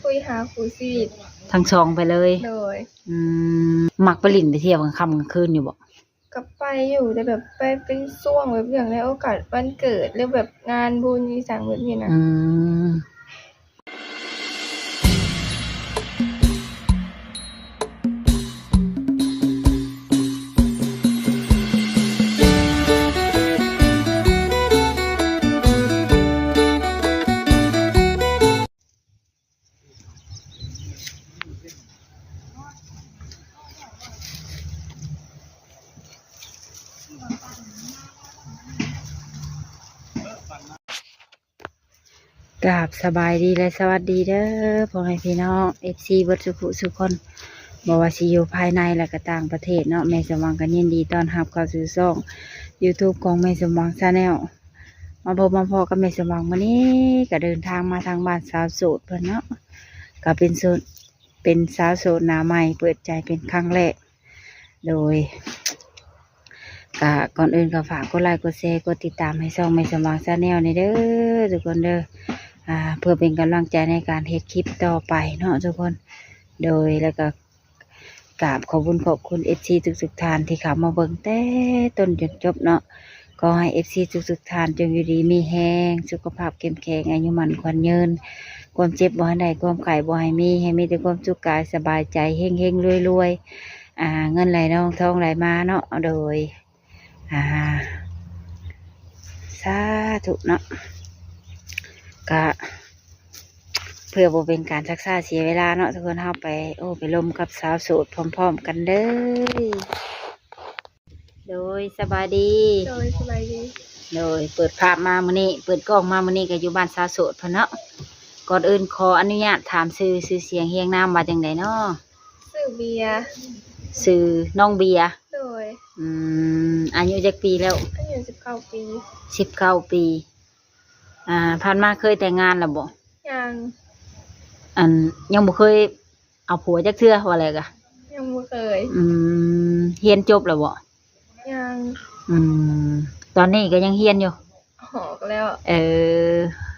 ຄຸຍຫາຄູ່ຊີວິດ. ທັງສອງໄປເລີຍ? ໂດຍ. ອືມ ມັກໄປຫຼິ້ນໄປທ່ຽວກາງຄ່ຳກາງຄືນຢູ່ບໍ່? ກໍໄປຢູ່ ແຕ່ແບບໄປເປັນຊ່ວງ ແບບເນື່ອງໃນໂອກາດວັນເກີດ ຫຼືແບບງານບຸນອີ່ຫຍັງແບບນີ້ນະ. ອືມ. ກາບສະບາຍດີ ແລະ ສະຫວັດດີເດີ ພໍ່ແມ່ພີ່ນ້ອງ ເອັຟຊີ ເບິດສູ່ຜູ້ສູ່ຄົນ ບໍ່ວ່າຊິຢູ່ພາຍໃນ ແລະ ກະຕ່າງປະເທດເນາະ. ແມ່ສົມຫວັງກໍຍິນດີຕ້ອນຮັບເຂົ້າສູ່ຊ່ອງຢູທູບຂອງແມ່ສົມຫວັງ Channel. ມາພົບມາພໍ້ກັບແມ່ສົມຫວັງມື້ນີ້ ກໍເດີນທາງມາທາງບ້ານສາວໂສດເພິ່ນເນາະ ກໍເປັນໂສດ ເປັນສາວໂສດໜ້າໃໝ່ ເປີດໃຈເປັນຄັ້ງແລກ. ໂດຍ ກະກ່ອນອື່ນກໍຝາກກົດໄລກົດແຊ ກົດຕິດຕາມໃຫ້ຊ່ອງແມ່ສົມຫວັງ Channel ນີ້ເດີທຸກຄົນເດີ ອ່າ ເພື່ອເປັນກຳລັງໃຈໃນການເຮັດຄລິບຕໍ່ໄປເນາະທຸກຄົນ. ໂດຍ ແລ້ວກໍ ກາບຂອບບຸນຂອບຄຸນ ເອັຟຊີ ທຸກໆທ່ານທີ່ເຂົ້າມາເບິ່ງແຕ່ຕົ້ນຈົນຈົບເນາະ. ຂໍໃຫ້ ເອັຟຊີ ທຸກໆທ່ານຈົ່ງຢູ່ດີມີແຮງ ສຸຂະພາບເຂັ້ມແຂງ ອາຍຸໝັ້ນຂວັນຍືນ ຄວາມເຈັບບໍ່ໃຫ້ໄດ້ ຄວາມໄຂ້ບໍ່ໃຫ້ມີ ໃຫ້ມີແຕ່ຄວາມສຸກກາຍສະບາຍໃຈ ເຮັງໆລວຍໆ ອ່າ ເງິນໄຫຼນອງທອງໄຫຼມາເນາະ. ໂດຍ ອ່າ ສາທຸເນາະ. ກະ ເພື່ອບໍ່ເປັນການຊັກຊ້າເສຍເວລາເນາະ ທຸກຄົນ ເຮົາໄປໂອ້ໄປລົມກັບສາວໂສດພ້ອມໆກັນເລີຍ. ໂດຍ ສະບາຍດີ. ໂດຍ ສະບາຍດີ. ໂດຍ ເປີດພາບມາມື້ນີ້ ເປີດກ້ອງມາມື້ນີ້ກໍຢູ່ບ້ານສາວໂສດເພິ່ນເນາະ. ກ່ອນອື່ນຂໍອະນຸຍາດຖາມຊື່ ຊື່ສຽງຮຽງນາມວ່າຈັ່ງໃດເນາະ? ຊື່ເບຍ. ຊື່ນ້ອງເບຍ. ໂດຍ. ອືມ ອາຍຸຈັກປີແລ້ວ? ອາຍຸສິບເກົ້າປີ. ສິບເກົ້າປີ. ອ່າ ຜ່ານມາເຄີຍແຕ່ງງານແລ້ວບໍ່? ຍັງ. ອັນ ຍັງບໍ່ເຄີຍເອົາຜົວຈັກເທື່ອ ວ່າແລ້ວກະ? ຍັງບໍ່ເຄີຍ. ອືມ ຮຽນຈົບແລ້ວບໍ່? ຍັງ. ອືມ ຕອນນີ້ກໍຍັງຮຽນຢູ່? ອອກແລ້ວ. ເອີ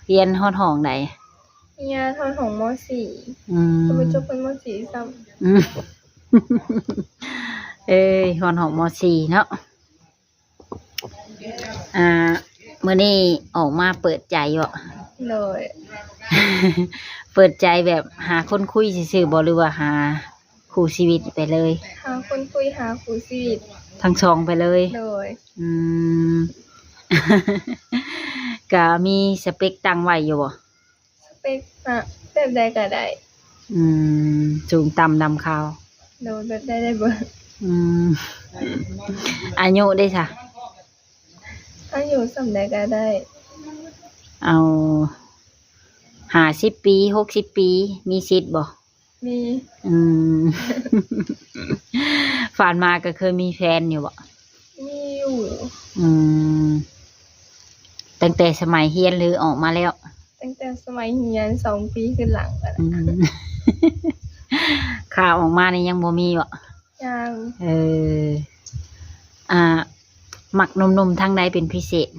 ຮຽນຮອດຫ້ອງໃດ? ຮຽນຮອດຫ້ອງ ມໍສີ່. ອືມ ຍັງບໍ່ຈົບຮອດ ມໍສີ່ຊ້ຳ. ອືມ ເອີຍ ຮອດຫ້ອງ ມໍສີ່ເນາະ. ອ່າ ມື້ນີ້ອອກມາເປີດໃຈເບາະ? ໂດຍ. ເປີດໃຈແບບຫາຄົນຄຸຍຊື່ໆບໍ່ ຫຼືວ່າຫາຄູ່ຊີວິດໄປເລີຍ? ຫາຄົນຄຸຍ ຫາຄູ່ຊີວິດ. ທັງສອງໄປເລີຍ? ໂດຍ. ອືມ ກະມີສະເປັກຕັ້ງໄວ້ຢູ່ບໍ່? ສະເປັກນະ ແບບໃດກໍໄດ້. ອືມ ສູງຕ່ຳດຳຂາວ. ໂດຍ ແບບໃດໄດ້ເບິດ. ອືມ ອາຍຸເດຊະ? ອາຍຸສ່ຳໃດກໍໄດ້. ເອົາ ຫ້າສິບປີ ຫົກສິບປີ ມີສິດບໍ່? ມີ. ອືມ ຜ່ານມາກໍເຄີຍມີແຟນຢູ່ບໍ່? ມີຢູ່. ອືມ ຕັ້ງແຕ່ສະໄໝຮຽນ ຫຼືອອກມາແລ້ວ? ຕັ້ງແຕ່ສະໄໝຮຽນ ສອງປີຂຶ້ນຫຼັງ. ອືມ ຂ້າອອກມານີ້ຍັງບໍ່ມີບໍ່? ຍັງ. ເອີ ອ່າ ມັກໜຸ່ມໆທາງໃດເປັນພິເສດ?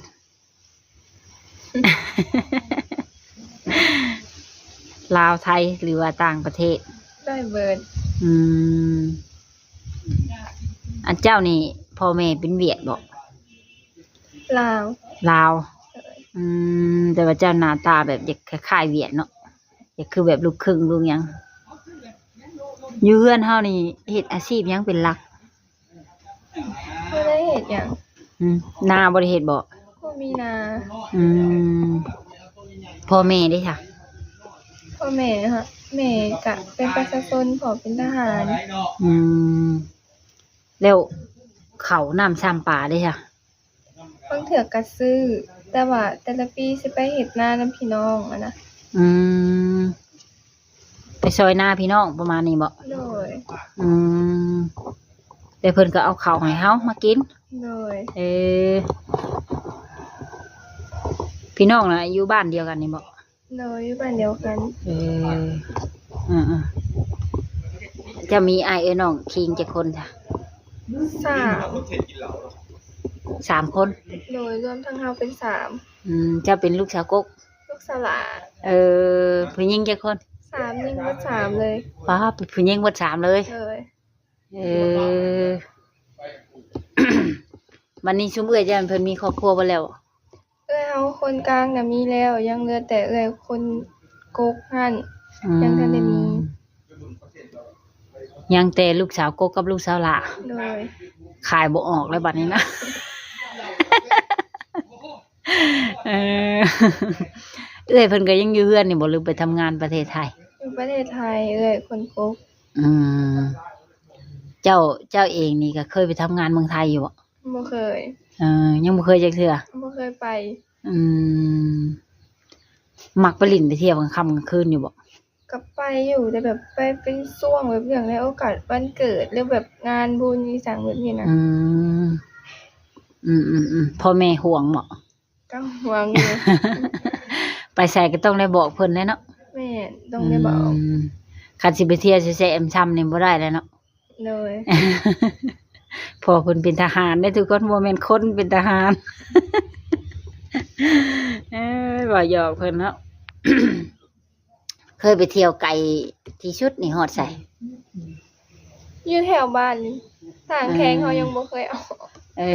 ລາວ ໄທ ຫຼືວ່າຕ່າງປະເທດ? ໄດ້ເບິດ. ອືມ ອັນເຈົ້ານີ້ພໍ່ແມ່ເປັນຫວຽດບໍ່? ລາວ. ລາວ. ໂດຍ. ອືມ ແຕ່ວ່າເຈົ້າໜ້າຕາແບບຢາກຄ້າຍໆຫວຽດເນາະ ຢາກຄືແບບລູກຄຶ່ງລູກຫຍັງ. ຢູ່ເຮືອນເຮົານີ້ເຮັດອາຊີບຫຍັງເປັນຫຼັກ? ບໍ່ໄດ້ເຮັດຫຍັງ. ອືມ ນາບໍ່ໄດ້ເຮັດບໍ່? ບໍ່ມີນາ. ອືມ ພໍ່ແມ່ເດຊະ? ພໍ່ແມ່ເນາະ ແມ່ກະເປັນປະຊາຊົນ ພໍ່ເປັນທະຫານ. ອືມ ແລ້ວເຂົ້ານ້ຳຊຳປາເດຊະ? ບາງເທື່ອກໍຊື້ ແຕ່ວ່າແຕ່ລະປີຊິໄປເຮັດນານຳພີ່ນ້ອງຫັ້ນນະ. ອືມ ໄປຊ່ອຍນາພີ່ນ້ອງປະມານນີ້ບໍ? ໂດຍ. ອືມ ແລ້ວເພິ່ນກໍເອົາເຂົ້າໃຫ້ເຮົາມາກິນ? ໂດຍ. ເອີ ພີ່ນ້ອງນະຢູ່ບ້ານດຽວກັນນີ້ບໍ? ໂດຍ ຢູ່ບ້ານດຽວກັນ. ເອີ ເອີໆ ເຈົ້າມີອ້າຍເອື້ອຍນ້ອງຄີງຈັກຄົນຊະ? ສາມ. ສາມຄົນ? ໂດຍ ລວມທັງເຮົາເປັນສາມ. ອືມ ເຈົ້າເປັນລູກສາວກົກ? ລູກສາວຫຼ້າ. ເອີ ຜູ້ຍິງຈັກຄົນ? ສາມ ຍິງໝົດສາມເລີຍ. ປ້າ ເປັນຜູ້ຍິງໝົດສາມເລີຍ. ໂດຍ. ເອີ ບັດນີ້ຊຸມເອື້ອຍເຈົ້າເພິ່ນມີຄອບຄົວເບິດແລ້ວ? ເອື້ອຍເຮົາຄົນກາງນະມີແລ້ວ ຍັງເຫຼືອແຕ່ເອື້ອຍຄົນກົກຫັ້ນ ອືມ ຍັງທັນໄດ້ມີ. ຍັງແຕ່ລູກສາວກົກກັບລູກສາວຫຼ້າ. ໂດຍ. ຂາຍບໍ່ອອກແລ້ວບັດນີ້ນະ. ເອີ ເອື້ອຍເພິ່ນກໍຍັງຢູ່ເຮືອນນີ້ບໍ່ ຫຼືໄປທຳງານປະເທດໄທ? ຢູ່ປະເທດໄທ ເອື້ອຍຄົນກົກ. ອືມ ເຈົ້າ ເຈົ້າເອງນີ້ກໍເຄີຍໄປທຳງານເມືອງໄທຢູ່ບໍ່? ບໍ່ເຄີຍ. ເອີ ຍັງບໍ່ເຄີຍຈັກເທື່ອ? ບໍ່ເຄີຍໄປ. ອືມ ມັກໄປຫຼິ້ນໄປທ່ຽວກາງຄ່ຳກາງຄືນຢູ່ບໍ່? ກໍໄປຢູ່ ແຕ່ແບບໄປເປັນຊ່ວງ ແບບເນື່ອງໃນໂອກາດວັນເກີດ ຫຼືແບບງານບຸນອີ່ຫຍັງແບບນີ້ນະ. ອືມ ອືມໆໆ ພໍ່ແມ່ຫ່ວງບໍ່? ກໍຫ່ວງຢູ່. ໄປໃສກໍຕ້ອງໄດ້ບອກເພິ່ນແຫຼະເນາະ. ແມ່ນ ຕ້ອງໄດ້ບອກ. ອືມ ຄັນຊິໄປທ່ຽວແຊະໆແອມຊ່ຳນີ້ບໍ່ໄດ້ແລ້ວເນາະ. ໂດຍ. ພໍ່ເພິ່ນເປັນທະຫານເດ້ທຸກຄົນ ບໍ່ແມ່ນຄົນເປັນທະຫານ. ເອີ ເວົ້າຫຍອກເພິ່ນເນາະ. ເຄີຍໄປທ່ຽວໄກທີ່ສຸດນີ້ຮອດໃສ? ຢູ່ແຖວບ້ານນີ້ ທາງແຂວງເຮົາຍັງບໍ່ເຄີຍອອກ. ເອີ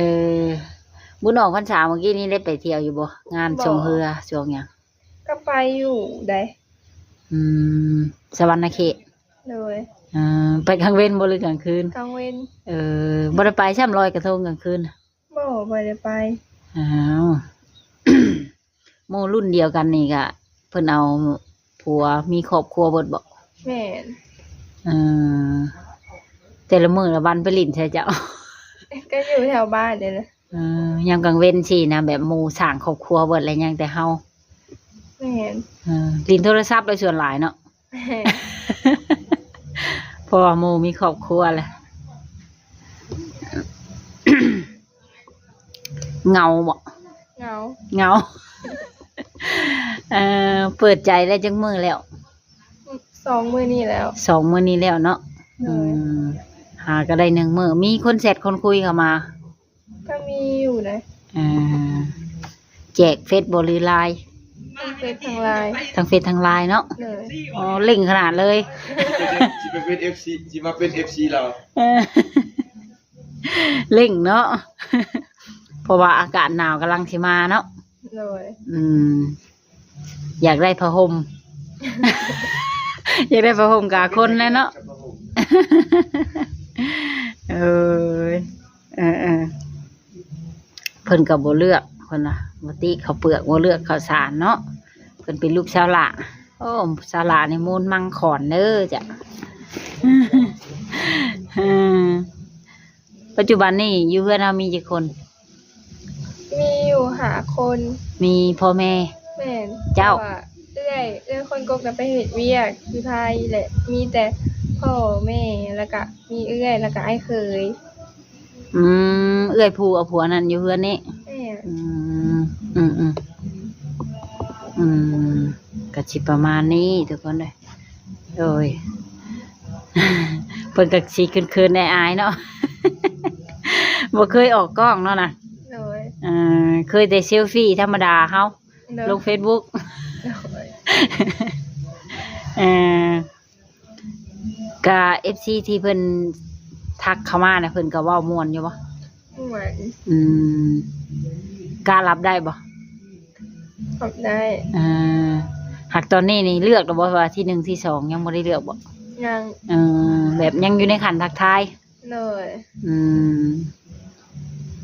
ບຸນອອກພັນສາມື້ກີ້ນີ້ໄດ້ໄປທ່ຽວຢູ່ບໍ່? ງານ ບໍ່ ຊ່ວງເຮືອ ຊ່ວງຫຍັງ? ກໍໄປຢູ່ໃດ. ອືມ ສະຫວັນນະເຂດ. ໂດຍ. ເອີ ໄປກາງເວັນບໍ່ ຫຼືກາງຄືນ? ກາງເວັນ. ເອີ ບໍ່ໄດ້ໄປຊ້ຳລອຍກະທົງກາງຄືນ? ບໍ່ ບໍ່ໄດ້ໄປ. ອ້າວ ໝູ່ລຸ້ນດຽວກັນນີ້ກະເພິ່ນເອົາຜົວມີຄອບຄົວເບິດບໍ? ແມ່ນ. ເອີ ແຕ່ລະມື້ລະວັນໄປຫຼິ້ນໃສເຈົ້າ? ກໍຢູ່ແຖວບ້ານນີ້ແຫຼະ. ເອີ ຍາມກາງເວັນຊີ້ນະ ແບບໝູ່ສ້າງຄອບຄົວເບິດແລ້ວ ຍັງແຕ່ເຮົາ. ແມ່ນ. ເອີ ຫຼິ້ນໂທລະສັບໄປສ່ວນຫຼາຍເນາະ. ແມ່ນ. ເພາະວ່າໝູ່ມີຄອບຄົວແລ້ວ. ເຫງົາບໍ? ເຫງົາ. ເຫງົາ. ເອີ ເປີດໃຈໄດ້ຈັກມື້ແລ້ວ? ສອງມື້ນີ້ແລ້ວ. ສອງມື້ນີ້ແລ້ວເນາະ. ໂດຍ. ອືມ ຫາກໍໄດ້ໜຶ່ງມື້. ມີຄົນແຊັດຄົນຄຸຍເຂົ້າມາ? ກໍມີຢູ່ນະ. ເອີ ແຈກເຟສບໍ ຫຼື ລາຍ? ທັງເຟສທັງລາຍ. ທັງເຟສທັງລາຍເນາະ. ໂດຍ. ອໍ ເລັ່ງຂະໜາດເລີຍ. ຊິໄປເປັນເອັຟຊີ ຊິມາເປັນເອັຟຊີລາວ. ເອີ ເລັ່ງເນາະ ເພາະວ່າອາກາດໜາວກຳລັງຊິມາເນາະ. ໂດຍ. ອືມ ຢາກໄດ້ຜ້າຫົ່ມ ຢາກໄດ້ຜ້າຫົ່ມກາຄົນແຫຼະເນາະ. ເອີ ເອີໆ ເພິ່ນກໍບໍ່ເລືອກ ເພິ່ນວ່າບໍ່ຕິເຂົ້າເປືອກ ບໍ່ເລືອກເຂົ້າສານເນາະ. ເພິ່ນເປັນລູກຊາວຫຼ້າ. ໂອ້ ຊາວຫຼ້ານີ້ມູນມັງຂອນເດີຈ້ະ. ເອີ ປັດຈຸບັນນີ້ຢູ່ເຮືອນເຮົາມີຈັກຄົນ? ມີຢູ່ຫ້າຄົນ. ມີພໍ່ແມ່? ແມ່ນ. ເຈົ້າ? ເພາະວ່າເອື້ອຍ ເອື້ອຍຄົນກົກນະໄປເຮັດວຽກຢູ່ໄທແຫຼະ ມີແຕ່ພໍ່ແມ່ ແລ້ວກະມີເອື້ອຍ ແລ້ວກະອ້າຍເຂີຍ. ອືມ ເອື້ອຍຜູ້ເອົາຜົວນັ້ນຢູ່ເຮືອນນີ້? ແມ່ນ. ອືມ ອືມໆ ອືມ ກະຊິປະມານນີ້ທຸກຄົນເອີຍ. ໂດຍ ເພິ່ນກໍຊິເຂີນໆ ອາຍໆ ເນາະ ບໍ່ເຄີຍອອກກ້ອງເນາະນະ. ໂດຍ. ເອີ ເຄີຍແຕ່ເຊວຟີທຳມະດາເຮົາ ໂດຍ ລົງເຟສບຸກ. ໂດຍ. ເອີ ກະເອັຟຊີທີ່ເພິ່ນທັກເຂົ້າມານະ ເພິ່ນກໍເວົ້າມ່ວນຢູ່ບໍ່? ມ່ວນ. ອືມ ກະຮັບໄດ້ບໍ່? ຮັບໄດ້. ເອີ ຫາກຕອນນີ້ນີ້ເລືອກແລ້ວບໍ່ວ່າທີໜຶ່ງທີສອງ ຍັງບໍ່ໄດ້ເລືອກບໍ່? ຍັງ. ເອີ ແບບຍັງຢູ່ໃນຂັ້ນທັກທາຍ. ໂດຍ. ອືມ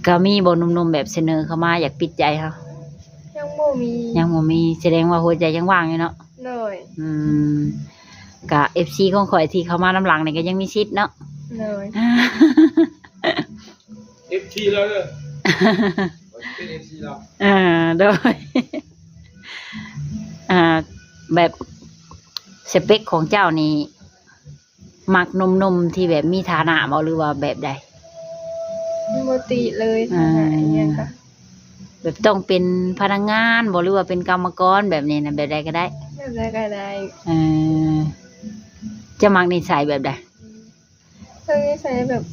ກໍມີບໍ່ໜຸ່ມໆ ແບບສະເໜີເຂົ້າມາຢາກປິດໃຈເຮົາ? ຍັງບໍ່ມີ. ຍັງບໍ່ມີ ສະແດງວ່າຫົວໃຈຍັງວ່າງຢູ່ເນາະ. ໂດຍ. ອືມ ກະເອັຟຊີຂອງຂ້ອຍທີ່ເຂົ້າມານຳຫຼັງນີ້ກໍຍັງມີສິດເນາະ. ໂດຍ. ເອັຟຊີລາວເດີ ເປັນເອັຟຊີລາວ. ເອີ ໂດຍ. ອ່າ ແບບສະເປັກຂອງເຈົ້ານີ້ ມັກໜຸ່ມໆ ທີ່ແບບມີຖານະບໍ່ ຫຼືວ່າແບບໃດ? ບໍ່ຕິເລີຍ ຖານະອີ່ຫຍັງກະ ອ່າ ແບບຕ້ອງເປັນພະນັກງານບໍ່ ຫຼືວ່າເປັນກຳມະກອນແບບນີ້ນະ? ແບບໃດກໍໄດ້. ແບບໃດກໍໄດ້. ເອີ ເຈົ້າມັກນິໄສແບບໃດ? ເອີ ນິໄສແບບ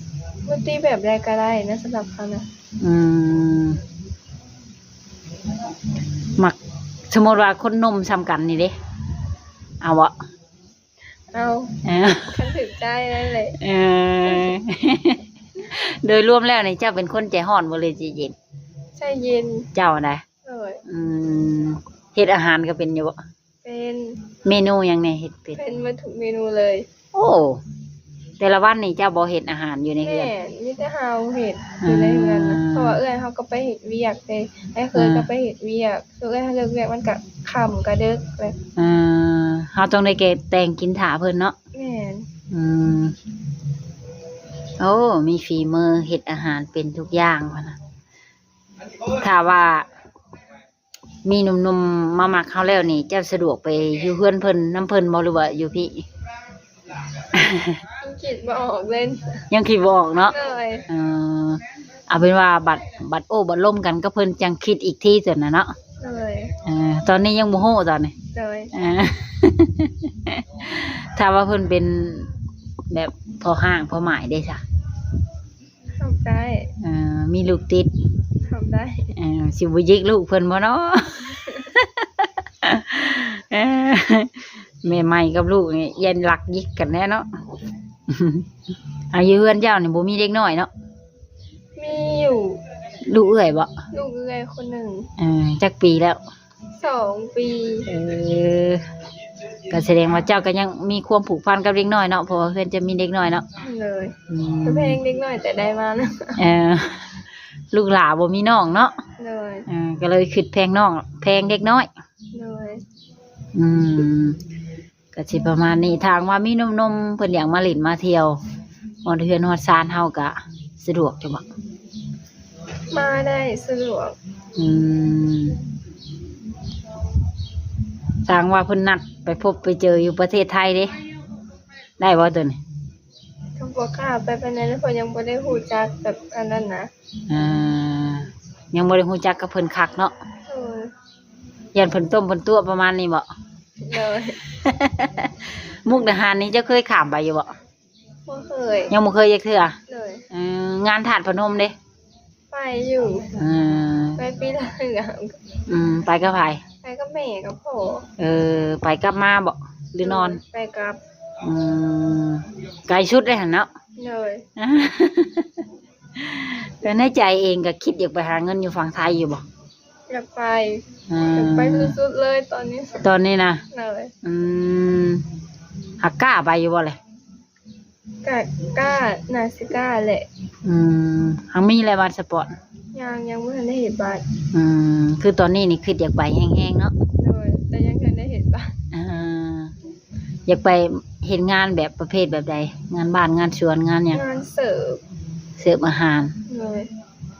ບໍ່ຕິແບບໃດກໍໄດ້ນະ ສຳລັບເຮົານະ. ອືມ ມັກ ສົມມຸດວ່າຄົນໜຸ່ມສ່ຳກັນນີ້ເດ້ ເອົາບໍ່? ເອົາ ເອີ ຄັນຖືກໃຈນັ້ນແຫຼະ ເອີ ໂດຍລວມແລ້ວນີ້ເຈົ້າເປັນຄົນໃຈຮ້ອນບໍ່ ຫຼືໃຈເຢັນ? ໃຈເຢັນ. ເຈົ້ານະ? ໂດຍ. ອືມ ເຮັດອາຫານກໍເປັນຢູ່ບໍ່? ເປັນ. ເມນູຫຍັງແດ່ເຮັດເປັນ? ເປັນໝົດທຸກເມນູເລີຍ. ໂອ້ ແຕ່ລະວັນນີ້ເຈົ້າບໍ່ເຮັດອາຫານຢູ່ໃນເຮືອນ? ແມ່ນ ມີແຕ່ເຮົາເຮັດຢູ່ໃນເຮືອນນະ ເພາະວ່າເອື້ອຍເຮົາກໍໄປເຮັດວຽກເດ້ ອ້າຍເຂີຍກໍໄປເຮັດວຽກ ເອື້ອຍເຮົາເລີກວຽກມັນກໍຄ່ຳກໍເດິກແລ້ວ. ເຮົາຕ້ອງໄດ້ແກະແຕ່ງກິນຖ້າເພິ່ນເນາະ. ແມ່ນ. ອືມ ໂອ້ ມີຝີມືເຮັດອາຫານເປັນທຸກຢ່າງພຸ້ນນະ. ຖ້າວ່າ ມີໜຸ່ມໆມາມັກເຮົາແລ້ວນີ້ ເຈົ້າສະດວກໄປຢູ່ເຮືອນເພິ່ນ ນຳເພິ່ນບໍ່ ຫຼືວ່າຢູ່ພີ້? ຍັງຄິດບໍ່ອອກເລີຍ ຍັງຄິດບໍ່ອອກເນາະ. ໂດຍ. ເອີ ເອົາເປັນວ່າບັດ ບັດໂອ້ບັດລົມກັນກັບເພິ່ນ ຈັ່ງຄິດອີກທີຕົວນະເນາະ. ໂດຍ. ເອີ ຕອນນີ້ຍັງບໍ່ຮູ້ຕອນນີ້. ໂດຍ. ເອີ ຖ້າວ່າເພິ່ນເປັນແບບພໍ່ຮ້າງພໍ່ໝ້າຍເດ້ຊະ? ຮັບໄດ້. ເອີ ມີລູກຕິດ. ຮັບໄດ້. ເອີ ຊິບໍ່ຢິກລູກເພິ່ນບໍ່ເນາະ? ເອີ ແມ່ໃໝ່ກັບລູກນີ້ຢ້ານລັກຢິກກັນແດ່ເນາະ. ອາ ຢູ່ເຮືອນເຈົ້ານີ້ບໍ່ມີເດັກນ້ອຍເນາະ? ມີຢູ່. ລູກເອື້ອຍບໍ່? ລູກເອື້ອຍຄົນໜຶ່ງ. ເອີ ຈັກປີແລ້ວ? ສອງປີ. ເອີ ກໍສະແດງວ່າເຈົ້າກໍຍັງມີຄວາມຜູກພັນກັບເດັກນ້ອຍເນາະ ເພາະວ່າເຮືອນເຈົ້າມີເດັກນ້ອຍເນາະ. ໂດຍ. ອືມ ກໍແພງເດັກນ້ອຍແຕ່ໃດມາເນາະ. ເອີ ລູກຫຼ້າບໍ່ມີນ້ອງເນາະ. ໂດຍ. ເອີ ກໍເລີຍຄິດແພງນ້ອງ ແພງເດັກນ້ອຍ. ໂດຍ. ອືມ ກໍຊິປະມານນີ້ ຖ້າຫາກວ່າມີໜຸ່ມໆເພິ່ນຢາກມາຫຼິ້ນມາທ່ຽວຮອດເຮືອນຮອດຊານເຮົາກໍສະດວກຢູ່ບໍ່? ມາໄດ້ສະດວກ. ອືມ ຖ້າຫາກວ່າເພິ່ນນັດໄປພົບໄປເຈີຢູ່ປະເທດໄທເດ້ ໄດ້ບໍ່ໂຕນີ້? ກໍບໍ່ກ້າໄປປານໃດເນາະ ເພາະຍັງບໍ່ໄດ້ຮູ້ຈັກແບບອັນນັ້ນນະ. ອ່າ ຍັງບໍ່ໄດ້ຮູ້ຈັກກັບເພິ່ນຄັກເນາະ. ໂດຍ. ຢ້ານເພິ່ນຕົ້ມເພິ່ນຕົວະປະມານນີ້ບໍ່? ໂດຍ. ມຸກດາຫານນີ້ເຈົ້າເຄີຍຂ້າມໄປຢູ່ບໍ່? ບໍ່ເຄີຍ. ຍັງບໍ່ເຄີຍຈັກເທື່ອ? ໂດຍ. ເອີ ງານທາດພະນົມເດ້? ໄປຢູ່. ເອີ ໄປປີລະເທື່ອ. ອືມ ໄປກັບໃຜ? ໄປກັບແມ່ກັບພໍ່. ເອີ ໄປກັບມາບໍ່ ຫຼືນອນ? ໂດຍ ໄປກັບ. ອືມ ໄກສຸດເດ້ຫັ້ນເນາະ? ໂດຍ. ແຕ່ໃນໃຈເອງກໍຄິດຢາກໄປຫາເງິນຢູ່ຝັ່ງໄທຢູ່ບໍ່? ຢາກໄປ. ອືມ ຢາກໄປສຸດໆເລີຍຕອນນີ້. ຕອນນີ້ນະ? ໂດຍ. ອືມ ຫາກກ້າໄປຢູ່ບໍ່ແຫຼະ? ກະ ກ້າ ໜ້າຊິກ້າແຫຼະ. ອືມ ຫາກມີແລ້ວບັດສະປອດ? ຍັງ ຍັງບໍ່ທັນໄດ້ເຮັດບັດ. ອືມ ຄືຕອນນີ້ນີ້ຄິດຢາກໄປແຮງໆເນາະ? ໂດຍ ແຕ່ຍັງບໍ່ທັນໄດ້ເຮັດບັດ. ອ່າ ຢາກໄປເຮັດງານແບບປະເພດແບບໃດ? ງານບ້ານ ງານສວນ ງານຫຍັງ? ງານເສີບ. ເສີບອາຫານ. ໂດຍ.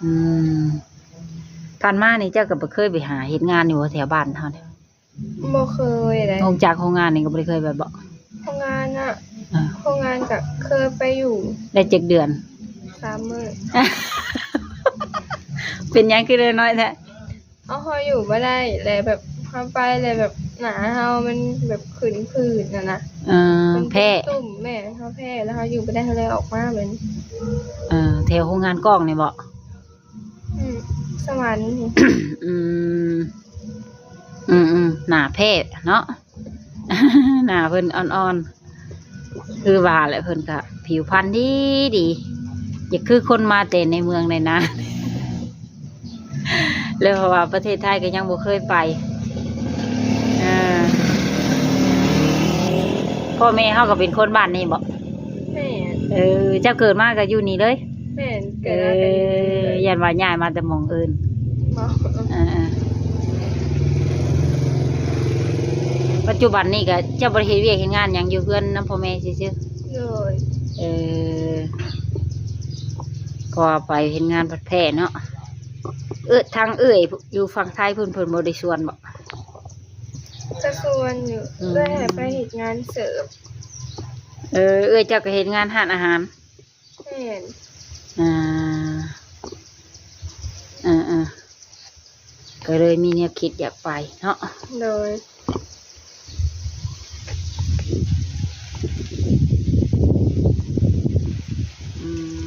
ອືມ ຜ່ານມານີ້ເຈົ້າກໍບໍ່ເຄີຍໄປຫາເຮັດງານຢູ່ແຖວບ້ານເຮົານີ້? ບໍ່ເຄີຍເດ້. ອອກຈາກໂຮງງານນີ້ກໍບໍ່ໄດ້ເຄີຍໄປບໍ່? ໂຮງງານນະ? ເອີ ໂຮງງານກໍເຄີຍໄປຢູ່. ໄດ້ຈັກເດືອນ? ສາມມື້. ເປັນຫຍັງຄືໄດ້ນ້ອຍແທ້? ເອົາ ເຮົາຢູ່ບໍ່ໄດ້ ແລ້ວແບບເຮົາໄປແລ້ວແບບໜ້າເຮົາມັນແບບຂຶ້ນຜືດຫັ້ນນະ. ເອີ ມັນເປັນ ແພ້ ຕຸ່ມ. ແມ່ນ ເຮົາແພ້ ແລ້ວເຮົາຢູ່ບໍ່ໄດ້ ເຮົາເລີຍອອກມາແບບນີ້. ເອີ ແຖວໂຮງງານກ້ອງນີ້ບໍ່? ອືມ ສະຫວັນນີ້. ອືມ ອືມໆ ໜ້າແພ້ເນາະ ໜ້າເພິ່ນອ່ອນໆ ຄືວ່າແຫຼະ ເພິ່ນກະຜິວພັນດີໆ ຢາກຄືຄົນມາແຕ່ໃນເມືອງໃນນາ ແລ້ວເພາະວ່າປະເທດໄທກໍຍັງບໍ່ເຄີຍໄປ. ເອີ ພໍ່ແມ່ເຮົາກໍເປັນຄົນບ້ານນີ້ບໍ່? ແມ່ນ. ເອີ ເຈົ້າເກີດມາກໍຢູ່ນີ້ເລີຍ? ແມ່ນ ເກີດມາກໍຢູ່ນີ້ເລີຍ. ເອີ ຢ້ານວ່າຍ້າຍມາແຕ່ໝ່ອງອື່ນ. ບໍ່. ເອີ ປັດຈຸບັນນີ້ກໍເຈົ້າບໍ່ໄດ້ເຮັດວຽກເຮັດງານຫຍັງ ຢູ່ເຮືອນນຳພໍ່ແມ່ຊື່ໆ? ໂດຍ. ເອີ ກໍໄປເຮັດງານພັດແພເນາະ. ເອີ ທາງເອື້ອຍຢູ່ຝັ່ງໄທເພິ່ນ ເພິ່ນບໍ່ໄດ້ຊວນບໍ່? ກໍຊວນຢູ່. ອືມ ເອື້ອຍໃຫ້ໄປເຮັດງານເສີບ. ເອີ ເອື້ອຍເຈົ້າກໍເຮັດງານຮ້ານອາຫານ? ແມ່ນ. ອ່າ ເອີໆ ກໍເລີຍມີແນວຄິດຢາກໄປເນາະ. ໂດຍ. ອືມ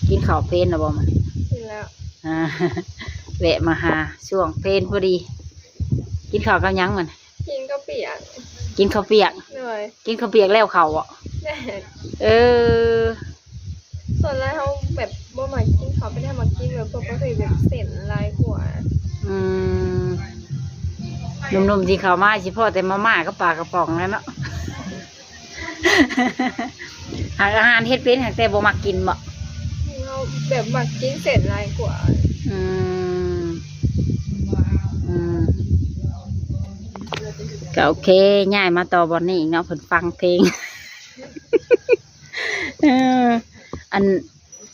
ກິນເຂົ້າເພນແລ້ວບໍ່ມື້ນີ້? ກິນແລ້ວ. ອ່າ ແວະມາຫາຊ່ວງເພນພໍດີ. ກິນເຂົ້າກັບຫຍັງມື້ນີ້? ກິນເຂົ້າປຽກ. ກິນເຂົ້າປຽກ. ໂດ ໂດຍ ກິນເຂົ້າປຽກແລ້ວເຂົ້າເບາະ? ແມ່ນ ເອີ ສ່ວນຫຼາຍເຮົາແບບບໍ່ມັກກິນເຂົ້າປານໃດ ມັກກິນແບບພວກປະເພດແບບເສັ້ນຫຼາຍກວ່າ. ອືມ ໜຸ່ມໆ ທີ່ເຂົ້າມາຊິພໍ້ແຕ່ມາມ່າກັບປາກະປ໋ອງແລ້ວເນາະ. ຫາກອາຫານເຮັດເປັນ ຫາກແຕ່ບໍ່ມັກກິນເບາະ? ເຮົາແບບມັກກິນເສັ້ນຫຼາຍກວ່າ. ອືມ ອືມ ກໍໂອເຄ ຍ້າຍມາຕໍ່ບ່ອນນີ້ອີກເນາະ ເພິ່ນຟັງເພງ. ເອີ ອັນ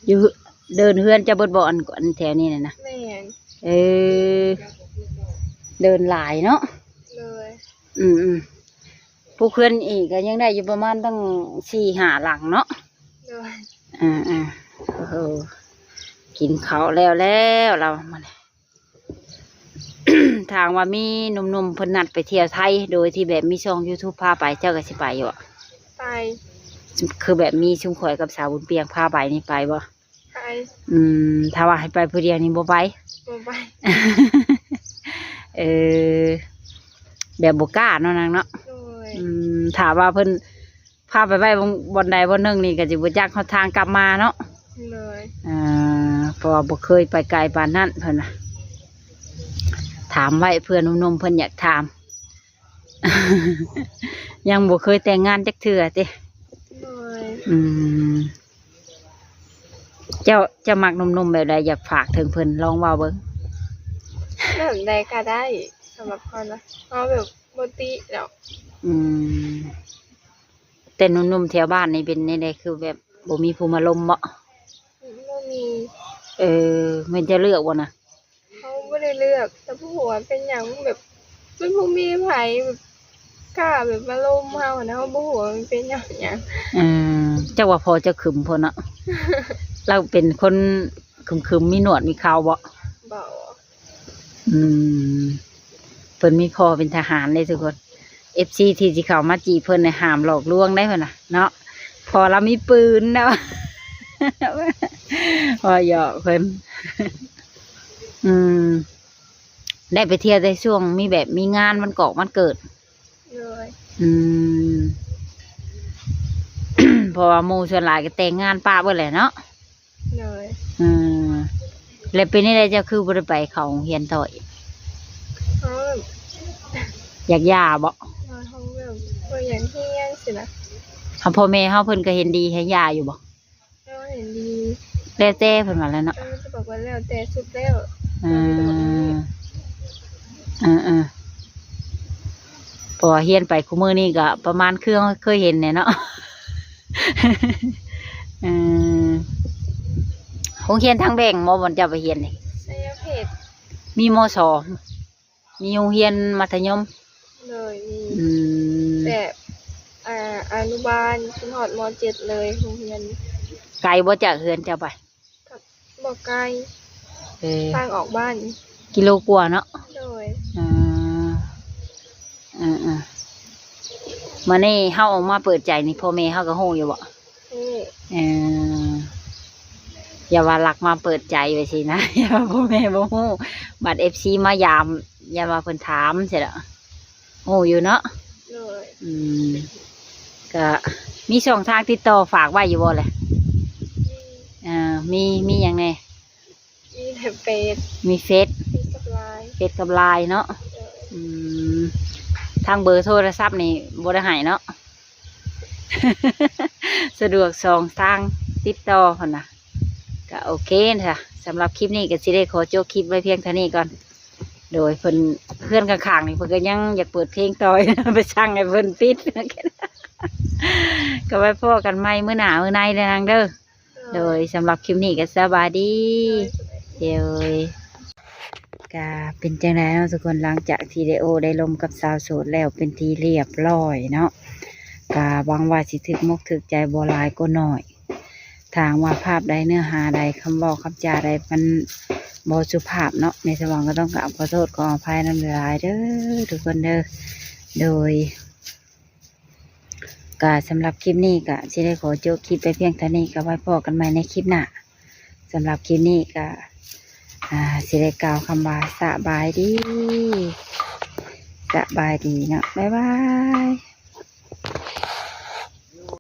ຢູ່ເດີ່ນເຮືອນເຈົ້າເບິດບໍ່ ອັນ ອັນແຖວນີ້ນະ? ແມ່ນ ເອີ ເດີ່ນຫຼາຍເນາະ. ໂດຍ ອືມໆ ຜູ້ເຮືອນອີກກໍຍັງໄດ້ຢູ່ປະມານຕັ້ງສີ່ຫ້າຫຼັງເນາະ. ໂດຍ ອ່າໆ ໂອ້ໂຫ ກິນເຂົ້າແລ້ວແລ້ວລາວມານີ້. ຖ້າຫາກວ່າມີໜຸ່ມໆ ເພິ່ນນັດໄປທ່ຽວໄທ ໂດຍທີ່ແບບມີຊ່ອງ YouTube ພາໄປ ເຈົ້າກໍຊິໄປຢູ່ບໍ່? ໄປ ຄືແບບມີຊຸມຂ້ອຍກັບສາວບຸນປຽງພາໄປນີ້ໄປບໍ່? ໄປ ອືມ ຖ້າວ່າໃຫ້ໄປຜູ້ດຽວນີ້ບໍ່ໄປ? ບໍ່ໄປ ເອີ ແບບບໍ່ກ້າເນາະນາງເນາະ. ໂດຍ ອືມ ຖ້າວ່າເພິ່ນ ພາໄປໄວ້ບ່ອນໃດບ່ອນໜຶ່ງນີ້ກໍຊິບໍ່ຈັກຮອດທາງກັບມາເນາະ. ໂດຍ ອ່າ ເພາະວ່າບໍ່ເຄີຍໄປໄກປານນັ້ນເພິ່ນວ່າ. ຖາມໄວ້ເພື່ອໜຸ່ມໆ ເພິ່ນຢາກຖາມ ຍັງບໍ່ເຄີຍແຕ່ງງານຈັກເທື່ອຕິ? ໂດຍ ອືມ ເຈົ້າ ເຈົ້າມັກໜຸ່ມໆ ແບບໃດ ຢາກຝາກເຖິງເພິ່ນ ລອງເວົ້າເບິ່ງ. ແບບໃດກໍໄດ້ ສຳລັບຂ້ອຍນະ ເຮົາແບບບໍ່ຕິດອກ. ອືມ ແຕ່ໜຸ່ມໆ ແຖວບ້ານນີ້ເປັນແນວໃດ ຄືແບບບໍ່ມີຜູ້ມາລົມເບາະ? ບໍ່ມີ ເອີ ແມ່ນເຈົ້າເລືອກບໍ່ນະ? ເຮົາບໍ່ໄດ້ເລືອກ ແຕ່ບໍ່ຮູ້ວ່າເປັນຫຍັງ ແບບມັນບໍ່ມີໃຜແບບກ້າແບບມາລົມເຮົານະ ເຮົາບໍ່ຮູ້ວ່າມັນເປັນຍ້ອນຫຍັງ. ເອີ ຈັກວ່າພໍ່ເຈົ້າຄຶມພຸ້ນເນາະ. ລາວເປັນຄົນຄຶມໆ ມີໜວດມີເຂົາເບາະ? ບໍ່ ອືມ ເພິ່ນມີພໍ່ເປັນທະຫານເດ້ທຸກຄົນ. ເອັຟຊີ ທີ່ຊິເຂົ້າມາຈີບເພິ່ນນີ້ ຫ້າມຫຼອກລວງໄດ້ເພິ່ນວ່າເນາະ ເພາະລາວມີປືນເນາະ. ເວົ້າຫຍອກເພິ່ນ. ອືມ ໄດ້ໄປທ່ຽວແຕ່ຊ່ວງມີແບບມີງານວັນກອກວັນເກີດ. ໂດຍ ອືມ ເພາະວ່າໝູ່ສ່ວນຫຼາຍກໍແຕ່ງງານປະເບິດແຫຼະເນາະ. ໂດຍ ອືມ ແລ້ວເປັນຈັ່ງໃດເຈົ້າຄືບໍ່ໄດ້ໄປເຂົ້າໂຮງຮຽນຕໍ່ອີກ? ເຮົາແບບ ຢາກຢ່າເບາະ? ໂດຍ ເຮົາແບບບໍ່ຢາກຮຽນຊີ້ນະ. ເຮົາ ພໍ່ແມ່ເຮົາເພິ່ນກໍເຫັນດີໃຫ້ຢ່າຢູ່ບໍ່? ເຮົາເຫັນດີ ແລ້ວແຕ່ເພິ່ນວ່າແຫຼະເນາະ. ເອີ ເຂົາເຈົ້າບອກວ່າແລ້ວແຕ່ສຸດແລ້ວ. ເອີ ເອີໆ ເພາະວ່າຮຽນໄປຄູ່ມື້ນີ້ກໍປະມານຄືເຮົາເຄີຍເຫັນແຫຼະເນາະ. ເອີ ໂຮງຮຽນທາງແບ່ງບໍ່ ບ່ອນເຈົ້າໄປຮຽນນີ້? ໄຊຍະເພດ ມີ ມ.ສ. ມີໂຮງຮຽນມັດທະຍົມ? ໂດຍ ມີ ອືມ ແຕ່ ອາ ອະນຸບານຈົນຮອດ ມ.ເຈັດ ເລີຍ ໂຮງຮຽນ. ໄກບໍ່ຈາກເຮືອນເຈົ້າໄປ? ກໍບໍ່ໄກ ເອີ ທາງອອກບ້ານ ກິໂລກວ່າເນາະ. ໂດຍ ເອີ ເອີໆ ມື້ນີ້ເຮົາອອກມາເປີດໃຈນີ້ ພໍ່ແມ່ເຮົາກໍຮູ້ຢູ່ບໍ່? ເອີ ເອີ ຢ່າວ່າລັກມາເປີດໃຈໄວ້ຊີ້ນະ ຢ່າວ່າພໍ່ແມ່ບໍ່ຮູ້ ບັດເອັຟຊີມາຢາມ ຢ່າວ່າເພິ່ນຖາມຊີ້ດອກ ຮູ້ຢູ່ເນາະ. ໂດຍ ອືມ ກະມີຊ່ອງທາງຕິດຕໍ່ຝາກໄວ້ຢູ່ບໍ່ແຫຼະ? ມີ ເອີ ມີ ມີຫຍັງແດ່? ມີແຕ່ເຟສ ມີເຟສ ເຟສກັບລາຍ ເຟສກັບລາຍເນາະ. ໂດຍ ອືມ ທາງເບີໂທລະສັບນີ້ບໍ່ໄດ້ໃຫ້ເນາະ ສະດວກຊ່ອງທາງຕິດຕໍ່ຫັ້ນນະ. ກະໂອເຄນະ ສຳລັບຄລິບນີ້ກະຊິໄດ້ຂໍຈົບຄລິບໄວ້ພຽງເທົ່ານີ້ກ່ອນ. ໂດຍ ເພິ່ນ ເຮືອນຂ້າງໆນີ້ເພິ່ນກະຍັງຢາກເປີດເພງຕໍ່ຢູ່ ໄປສັ່ງໃຫ້ເພິ່ນປິດ. ກະໄວ້ພໍ້ກັນໃໝ່ມື້ໜ້າມື້ໃນເດີນາງເດີ. ໂດຍ ສຳລັບຄລິບນີ້ກໍສະບາຍດີ. ໂດຍ ກະເປັນຈັ່ງໃດເນາະທຸກຄົນ ຫຼັງຈາກທີ່ໄດ້ໂອ້ໄດ້ລົມກັບສາວໂສດແລ້ວເປັນທີ່ຮຽບຮ້ອຍເນາະ ກະຫວັງວ່າຊິຖືກມົກຖືກໃຈບໍ່ຫຼາຍກໍໜ້ອຍ. ຖ້າຫາກວ່າພາບໃດເນື້ອຫາໃດ ຄຳເວົ້າຄຳຈາໃດມັນບໍ່ສຸພາບເນາະ ແມ່ສະຫວ່າງກໍຕ້ອງກາບຂໍໂທດຂໍອະໄພນຳຫຼາຍໆເດີທຸກຄົນເດີ. ໂດຍ ກະສຳລັບຄລິບນີ້ກະຊິໄດ້ຂໍຈົບຄລິບໄປພຽງເທົ່ານີ້ ກະໄວ້ພໍ້ກັນໃໝ່ໃນຄລິບໜ້າ. ສຳລັບຄລິບນີ້ກະ ອາ ຊິໄດ້ກ່າວຄຳວ່າສະບາຍດີ ສະບາຍດີເນາະ ບາຍບາຍ.